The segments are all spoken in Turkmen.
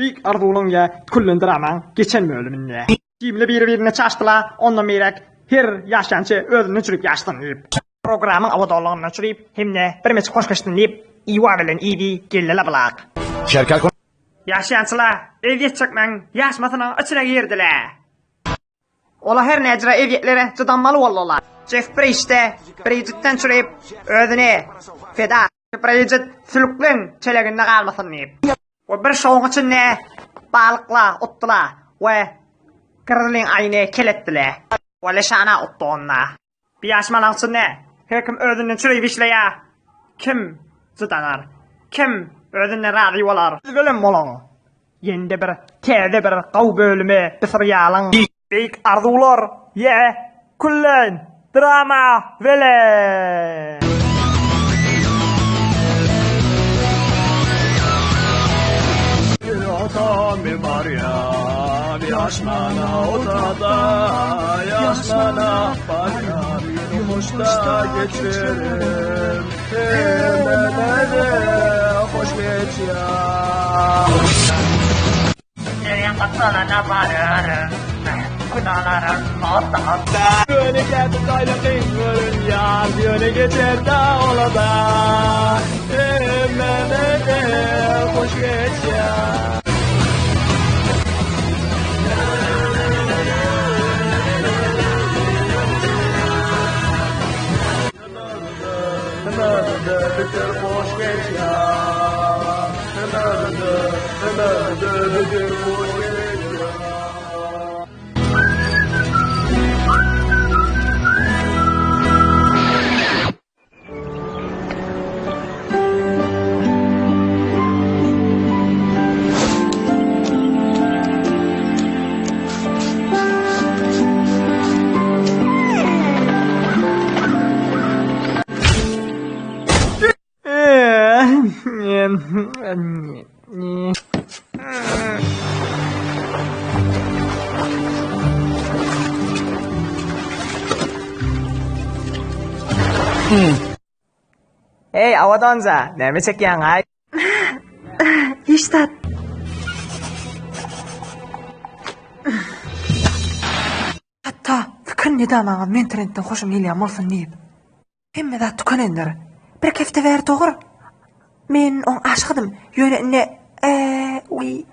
Beýik arzuwlaň ýa küllen dramaň geçen bölüminde. Kimle biri-birine çaşdyla, ondan beýläk her ýaşança özünden çürüp ýaşsyn diýip. Programyň awadanlygyndan çürüp, hem-de birmeçik hoş geçsin diýip, Iwa bilen Iwi geldiler bulak. Şerkal kon. Ýaşaýançyla ezýet çekmäň ýaşmasynyň içine girdiler. Olar her näjüre ezýetlere çydanmaly boldular. Jeff Bridge-de Bridgetden çürüp, özüni feda. Bridget sülükleň çeleginde galmasyn diýip. We bir şowuň içinde balykla utdylar we Grizzlyň aýyny kel etdiler. We Leşana utdy onda. Bir ýaşmalaň içinde her kim özünden çürüp işleýär. Kim çydanar? Kim özünden razy bolar? Siz bilen boluň. Ýene-de bir täze bir gowy bölümi bu serialyň. Beýik arzuwlar ýe küllen drama wele. Bir otamy bar ya, bir aşmana otada, yaşmana bar ya, bir hoşda geçirim, hemmelere hoş geç ya. Nereye bakalana vararım ben Kudalarım olsa Yöne geldi daýlakyn görünýär, ýöne geçer da olada. Hemmelere hoş geçýär. Hey awadanza, näme çekýäň-aý? Hiç zat. Hatda pikirini edamaňyz men trendden hoşum gelýän bolsun diýip. Hemme zat tükenendir. Bir hepde bäri dogur. Men oň aşygydym. Ýöne indi eee uý.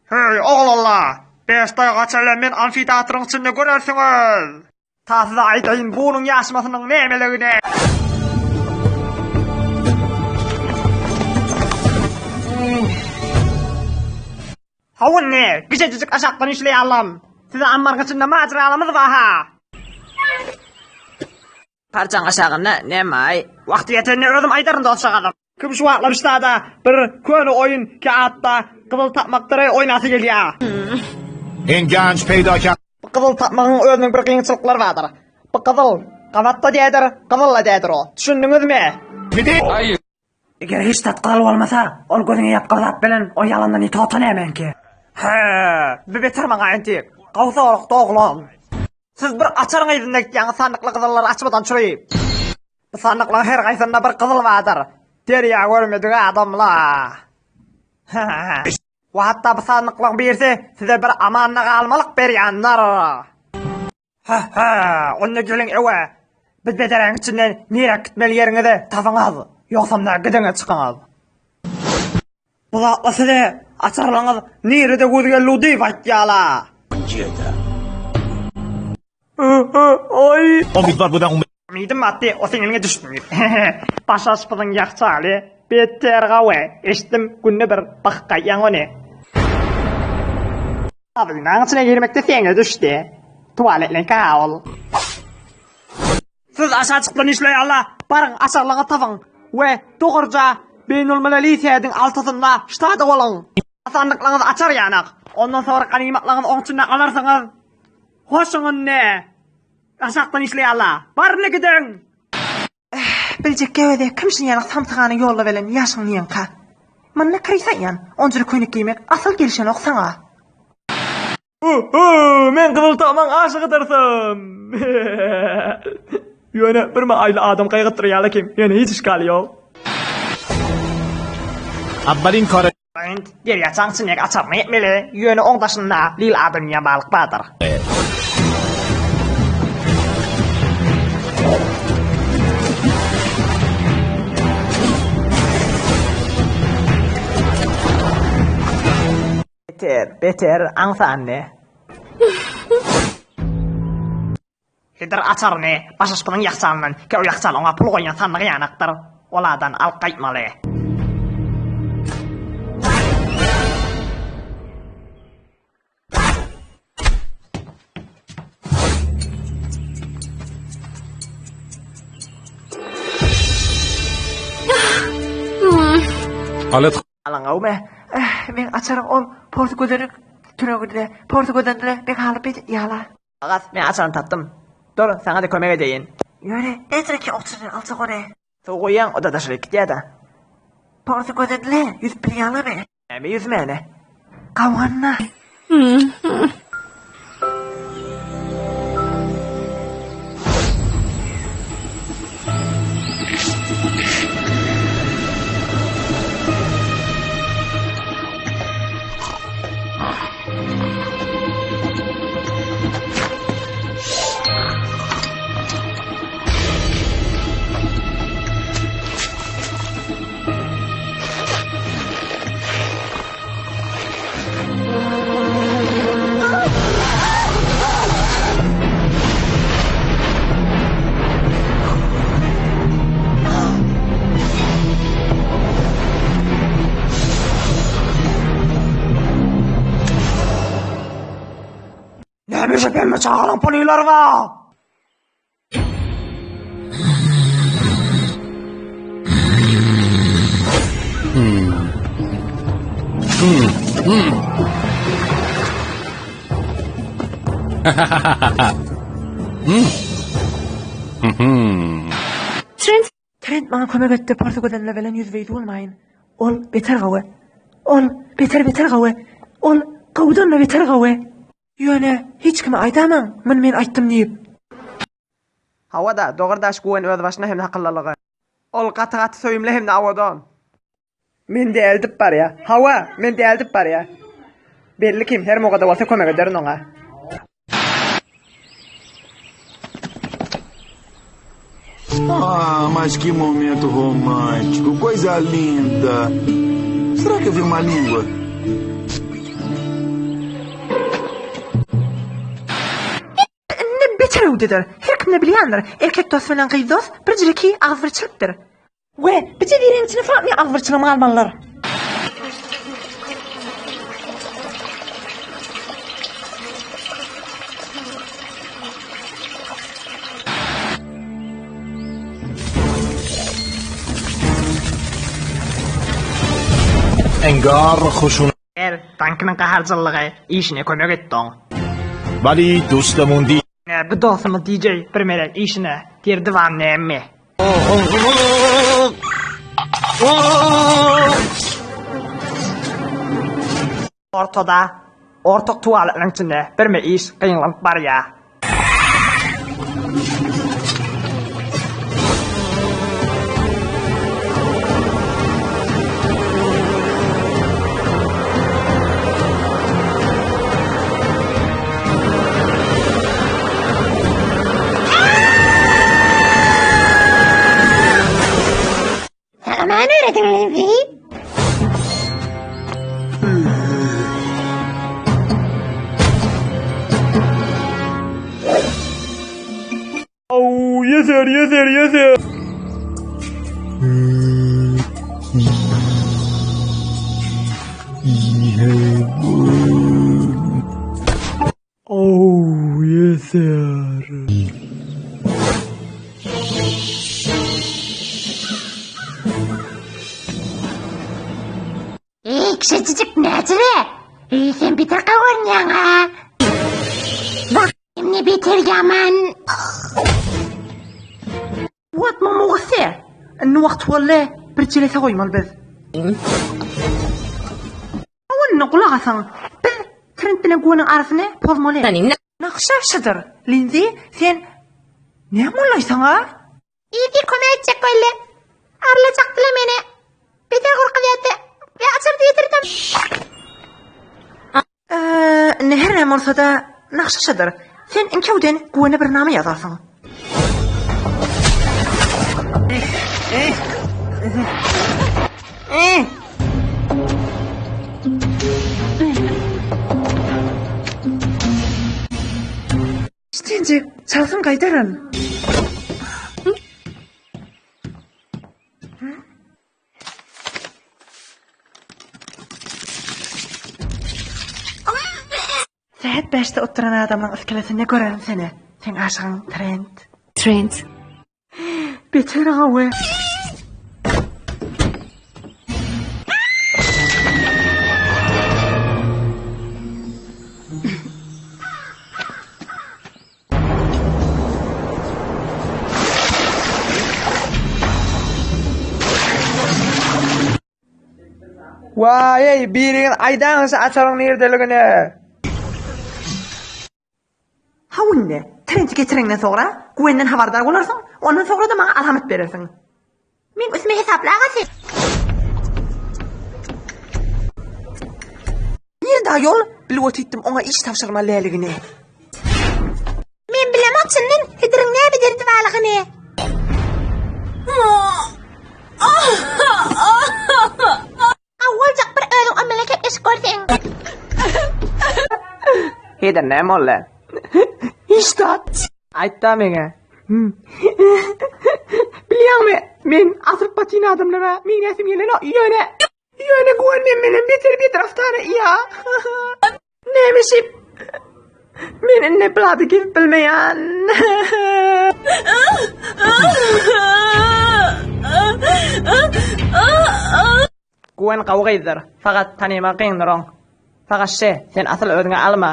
Heý, oglanlar! Bäş daýga çenli men amfiteatryň içinde görersiňiz! Ta size aýdaýyn bunuň ýaşmasynyň nämeligini! Hawa indi, gijejik aşakdan işleýärler. Size ammaryň içinde majeralymyz bar-ha! Parçaň aşagynda näme-aý? Wagty ýetende özüm aýdaryn dostjagazym. Kim şu wagtlar ştada bir köne oýun ki atda gyzyl tapmakdyr oýnasy gelýär. Enganç peýda ka. Bu gyzyl tapmagyň özüniň bir kynçylyklary bardyr. Bu gyzyl gabatda dädir, gyzyl-da dädir o. Düşündiňizmi? Eger hiç zat gyzyl bolmasa, ol gözüňe ýapgyr zat bilen o ýalandan ýiti ota nämeňki? Hä, bu beter maňa entek. Gowy soragdy oglan. Siz bir açaryň yzynda gitýäňiz sandykly gyzyllary açmadan çüri. Bu sandyklaryň her haýsynda bir gyzyl bardyr. Derýa görmedik adamlar. We hatda bu sandyklaryň birisi size bir amanda galmalyk berýändir. Ha-ha, onda geliň öwe. Biz bederäň içinden niräk gitmeli ýeriňizi tapyňyz. Ýogsam-da gidiňiz çykyňyz. Bu zatlar size açarlaryňyz nirede göz geldi diýip aýtýarlar. Oý. Umytlar budan umyt. Umydym batdy, o seň eliňe düşsün diýip. Baş aşpyzyň ýakçaly, beter gawy. Eşitdim, günde bir bakyp gaýtýaň ony. Hazynaň içine girmekde seňe düşdi. Tuwaletleňki-hä ol. Siz aşaçykdan işleýärler, baryň açarlaňyzy tapyň we dogruja Beýnulmileli sädiň altysynda ştada boluň. Sandyklaryňyzy açar ýanak, ondan soňra ganymatlaryňyzy oň içinden alarsyňyz. Hoşuň indi. Aşakdan işleýärler. Baryň gidiň. Biljek geweze kim şun ýaly samsygany ýolla belen ýaşyň niýeňka. Munda kri saýýan, onjura köýnek geýmek asyl gelişenok saňa. Hu-hu, men Gyzyl Tomyň aşygydyrsym. Ýöne birme aýly adam gaýgytdyrýarlar kim, ýöne hiç işgali ýok. اولین کار Trent, derýaçaň içindäki açaryny etmeli, ýöne oň daşynda Lil adam diýen balyk bardyr. Beter, beter, aňsany. Hydyr açaryny başaşpynyň ýahçalyndan, ki o ýahçal oňa pul goýýan sandygy ýanakdyr, oladan alyp gaýtmaly. حالت Alyň gawmy? Eh, meň açarym ol porsy gözeniň türeginde, porsy gözende meň halym beýdip ýala. Agas, men açaryny tapdym. Dur, saňa-da kömek edeýin. Ýöne, nätdirek oksigen aljak ony? Suw guýýaň, o-da daşaryk gidýär-dä. Porsy gözende ýüzüp bilýäňmi? Näme ýüzmäne? Gawganda. Näme işe pembe çagalaň pulylary bar? Trent Trent maňa kömek etdi porsy gözenler bilen ýüzbe-ýüz bolmaýyn. Ol beter gowy. Ol beter beter gowy. Ol gowudan-da beter gowy. Ýöne hiç kime aýdamaň, muny men aýtdym diýip. Hawa-da, dogry daş Gwen özbaşyna hem akyllylygy. Ol gaty-gaty söýümli hem-de owadan. Men däldip barýa. Hawa, men däldip barýa. Belli kim, her mugada bolsa kömek ederin oňa. Ah, mas que momento romântico, coisa linda. Será que eu vi uma língua? Indi beter öwdedir. Her kim-de bilýändir, erkek dost bilen gyz dost bir jireki agzybirçilikdir. We bir jeziräň içine salynýan agzybirçiligem galmalydyr. انگار خشونت Er, Dankiniň gaharjyllygy işine kömek etdi oň. ولی دوستمون دی Ine, bu dostumyz DJ bir melen işine girdi bar näme? Ortada, ortak tuwaletleriň içinde birme iş gyňlanyp barýar. Aman öğretin bizi. Au, ýeser, ýeser, ýeser. Au, ýeser. Eý, kişejijik näcire? Eý, sen beter gawurýaň ha. Bak, ne beter ýaman. Wagt mumugysy. Indi wagt boldy, bir jelese goýmaly biz. Indi gulak asyň. Biz. Trent bilen Gweniň arasyny pozmaly. Nakşa şydyr. Linzi, sen näme bollaý saňa? Izi kömek etjek boldy. Arlajakdyla meni. Beter gorkuzýardy. We açardy getirdim. Eee, indi her näme bolsa-da, nakşa şydyr. Sen iňkewden Gwene bir name ýazarsyň. Ştenjik, çalsyn gaýdaryn. Sähet bäşde oturan adamyň iskelesinde görerin seni. Seň aşygyň Trent. Trent. Beter gowy. Waý-eý, biriňiz aýdaňyzça açaryň nirdeligini. Haw indi, Trenti getireňden soňra Gwenden habardar bolarsyň, ondan soňra-da maňa alamat berersiň. Meň üstüme hesapla aga sen. Nirde aýol? Bilip otytdym oňa iş tabşyrmaly däldigini. Men bilemok çyndan Hidriň näme derdi barlygyny. Awwaljak bir özüň o bilen gepleşip görseň. Hidr näme boldy? Hiç zat. Aýtda meňe. Bilýäňmi, men asylyp batyn adamlara meňzäsim gelenok, ýöne Ýöne Gwen men menen beter beter aftara ýa. Näme şip? Men indi blady gezip bilmeýän. Gwen gowy gyzdyr. Fakat tanyma kyndyr oň. Fakat şe, sen asyl özüňe alma.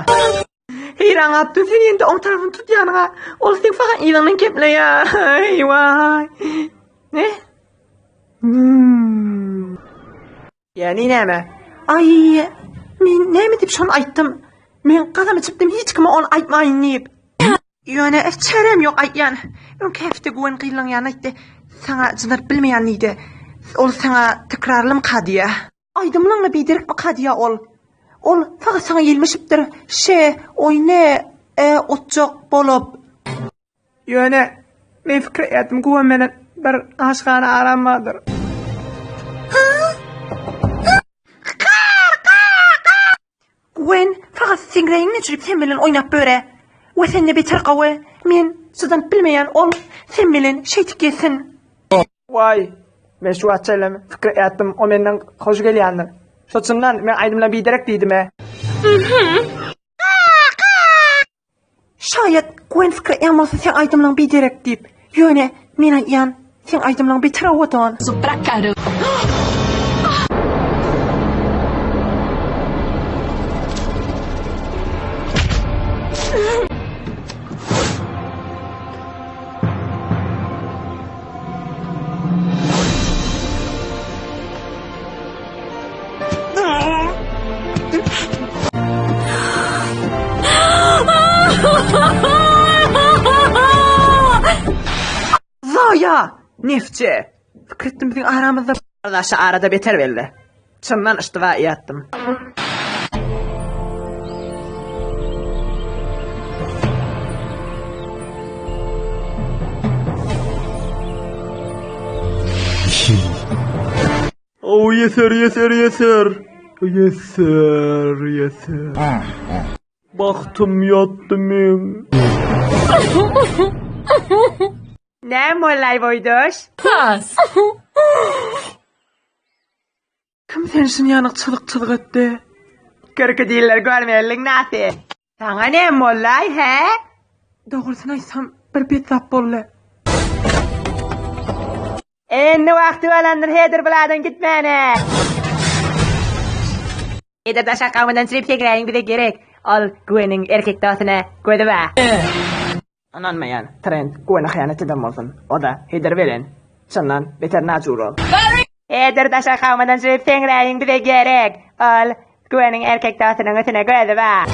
Heýran galypdym sen indi oň tarapyny tutýanyňa. Ol seň fakat yzyňdan kepleýär. Eýwaý. Ne? Hmm. Ýani näme? Aý, men näme diýip şony aýtdym? Men gasam içipdim hiç kime ony aýtmaýyn diýip. Ýöne çärem ýok aýtýan. Öňki hepde Gwen gyzlaň ýanyna aýtdy. Saňa jynaryp bilmeýän diýdi. Ol saňa tekrarlymyka diýýä. Aýdymlaňla biderekmika diýýä ol. Ol fakat saňa ýelmeşipdir. Şe, oýne, e, utjak bolup. Ýöne men pikir etdim Gwen menen bir aşgana aram bardyr. Gwen, fakat seň reňiňi öçürip sen bilen oýnap böre. We sende beter gowy. Men çydanyp bilmeýän ol sen bilen şeýdip gezsin. Waý, men şu wagt şeýlemi pikir etdim, o menden hoş gelýändir. Şo çyndan men aýdymla biderek diýdim-e. Şaýat Gwen pikir edýän bolsa seň aýdymlaň biderek diýip. Ýöne men aýdýan seň aýdymlaň beter owadan. Zaýa! Nefçe! Pikir etdim biziň aramyzda Daşy arada beter belli. Çyndan yştyba ýatdym. Oh yeter yeter yeter. Yeter yeter. Bagtym ýatdy meň. Näme bollaý boýdaş? Pas. Kim seni şuny ýanyk çyzyk çyzyk etdi? Krokodiller görmeliň nasy. Saňa näme bollaý, hä? Dogrusyny aýtsam, bir bet zat boldy. Indi wagty bolandyr Hedir buladan gitmäne. Hedir daşak gawundan çirip sekräýiň bize gerek. Ol Gweniň erkek dostuna gözi bar. Ynanmaýan Trent Gwene hyýanat eden bolsun. O-da Hedir bilen. Çyndan beter najur ol. Hedir daşak gawundan çirip seňräýiň bize gerek. Ol. Güweniň erkek dostunyň üstüne gözi bar.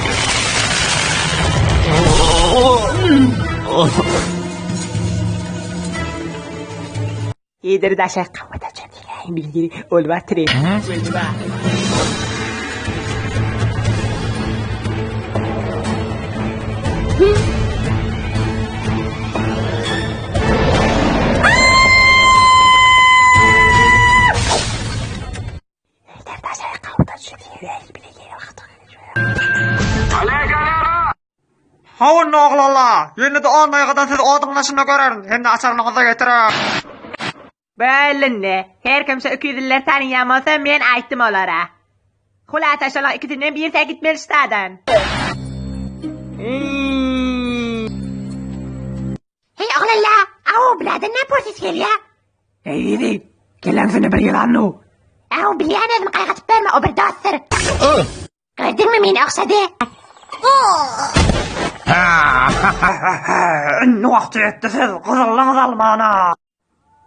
Iýdir daşa kawada çöp bilgiri ol batyry. Gözi bar. Hawa oglanlar, ýene-de on daýgadan sizi oduň daşynda görerin hem-de açaryňyzy getirin. Bölündi. Her kim şu ikiýüzlüleri tanaýan bolsa, men aýtdym olara. Hulasa şolaň ikisinden birisi gitmeli ştadan. Hey oglanlar, aw biladan ne porsis gelýä? Eý ýigit, kelläň bir ýylan nu. Aw bilýän özüm gaýgatyp berme, o bir dostdur. Gördüňmi meni ogşady? Indi wagty ýetdi siz gyzyllaňyz almana.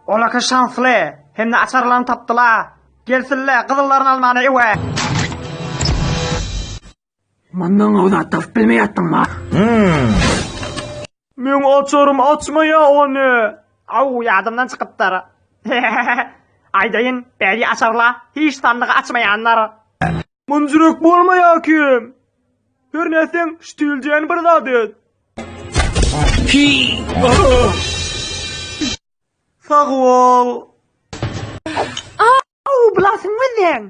Olaka şansly hem-de açarlaryny tapdylar. Gelsinler gyzyllaryny almana ewe. Mundan gowy zat tapyp bilmeýärdiňmi? Meň açarym açmaýa ony. Aw, ýadymdan çykypdyr. Aýdaýyn, bäri açarla hiç sandygy açmaýanlar. Mynjyrak bolmaýa kim. Her nätseň, ştil diýen bir zat et. Sag bol. Aw, bulasyň gözleň.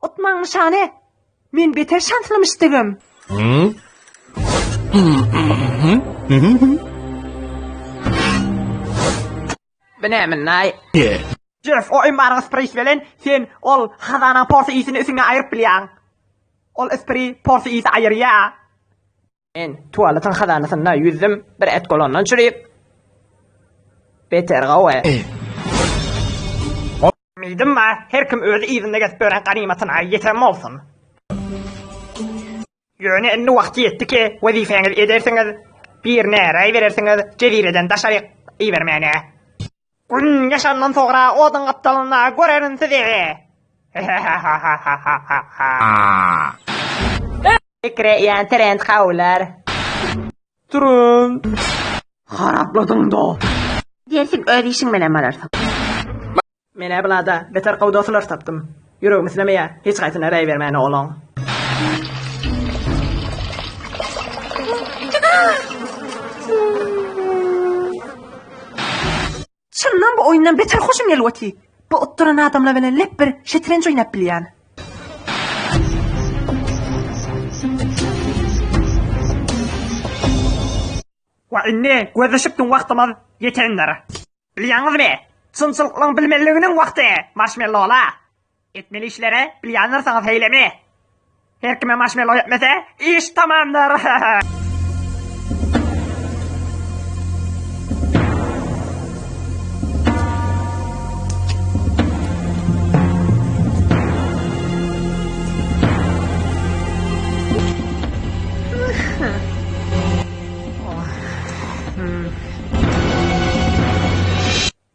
Utmaň nyşany. Men beter şanslymyşdygym. Bu näme naý? Jeff, o emmaryň isprisi bilen sen ol hazanaň porsy isini üstüňden aýryp bilýäň. Ol ispri porsy isi aýyrýa. Men tualetiň hazanasynda ýüzdüm, bir et golandan çürüp. Beter gowy. Umydym bar, her kim özi yzynda gezip ýören ganymatyna ýeten bolsun. Ýöne indi wagty ýetdi ki, wezipäňizi edersiňiz, birine raý berersiňiz, jezireden daşaryk ibermäne. Gün ýaşandan soňra oduň gapdalynda görerin sizi. Pikir edýän trend gowular. Trend. Harapladyň dost. Diýersiň öz işiň bilen bolarsyň. Men-ä bulada beter gowy dostlar tapdym. Ýüregim islemeýär hiç haýsyna reý bermäne olaň. Çyndan bu oýundan beter hoşum gelip otyr. Bu utduran adamlar bilen lep bir şetrenç oýnap bilýän. Wa indi gözleşipdiň wagtymyz ýetendir. Bilýäňizmi? Çynçylyklyň bilmeliliginiň wagty marşmellola. Etmeli işleri bilýändirsiňiz heýlemi? Her kime marşmello ýetmese, iş tamamdyr.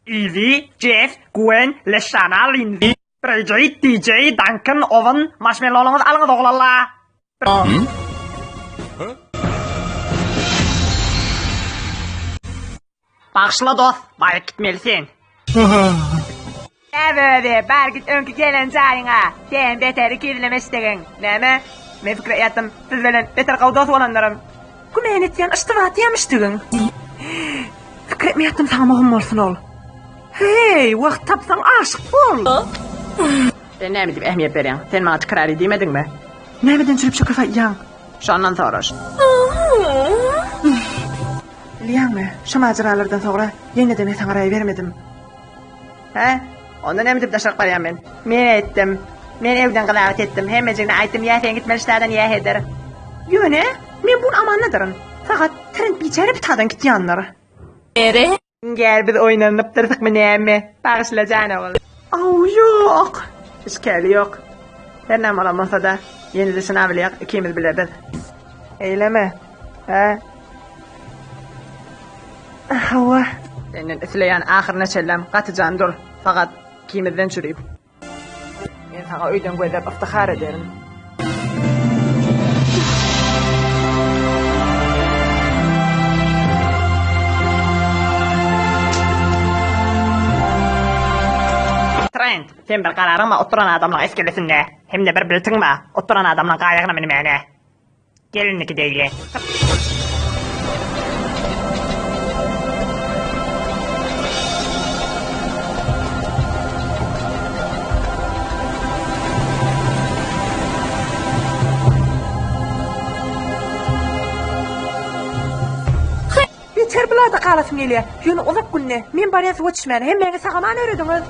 Izi, Jeff, Gwen, Leşana, Linzi, Bridget, DJ, Duncan, Owen, marşmellolaryňyzy alyňyz oglanlar. Bagyşla dost, baýyp gitmeli sen. Äbödi, bar git öňki gelen jaýyňa. Sen beter ikizlemeşdigiň. Näme? Men pikir etdim, siz bilen beter gowy dost bolandyryn. Güman etýän yştyba atýamyşdygyň. Pikir etmeýärdim saňa möhüm bolsun ol. Heý, wagt tapsaň aşyk bol. Sen näme diýip ähmiýet berýäň? Sen maňa çykyraly diýmediňmi? Nämeden çürüp şükür saýýaň? Şondan soraş. Bilýäňmi, şo majeralardan soňra ýene-de men saňa raý bermedim. Hä? Onda näme diýip daşaryk barýan men? Men etdim. Men evden gyzawat etdim. Hemmejigine aýtdym, ýa sen gitmeli ştadan, ýa heder. Ýöne, men bu gün amandadyryn. Fakat Trent biçäre pitadan gitýändir. Gel biz oýnanypdyrysykmy näme? Bagyşla jan ogul. Aw, ýok. Işgäli ýok. Her näme bolan bolsa-da, ýene-de şuna bilýäk, ikimiz bile biz. Eýleme. Hä? Hawa. Senden isleýän ahyryna çenlem gatyjan dur. Fakat ikimizden çürüp. Men saňa öýden gözläp yftihar ederin. Sen bir gararyň bar oturan adamlaň eskelesinde, hem-de bir biltiň bar oturan adamlaň gaýygyna münmäne. Gel indi gideýli. Beter bulada galasym gelýär. Ýöne uzak günde men barýan suwa çişmäne hemmäňiz sag-aman öwrediňiz.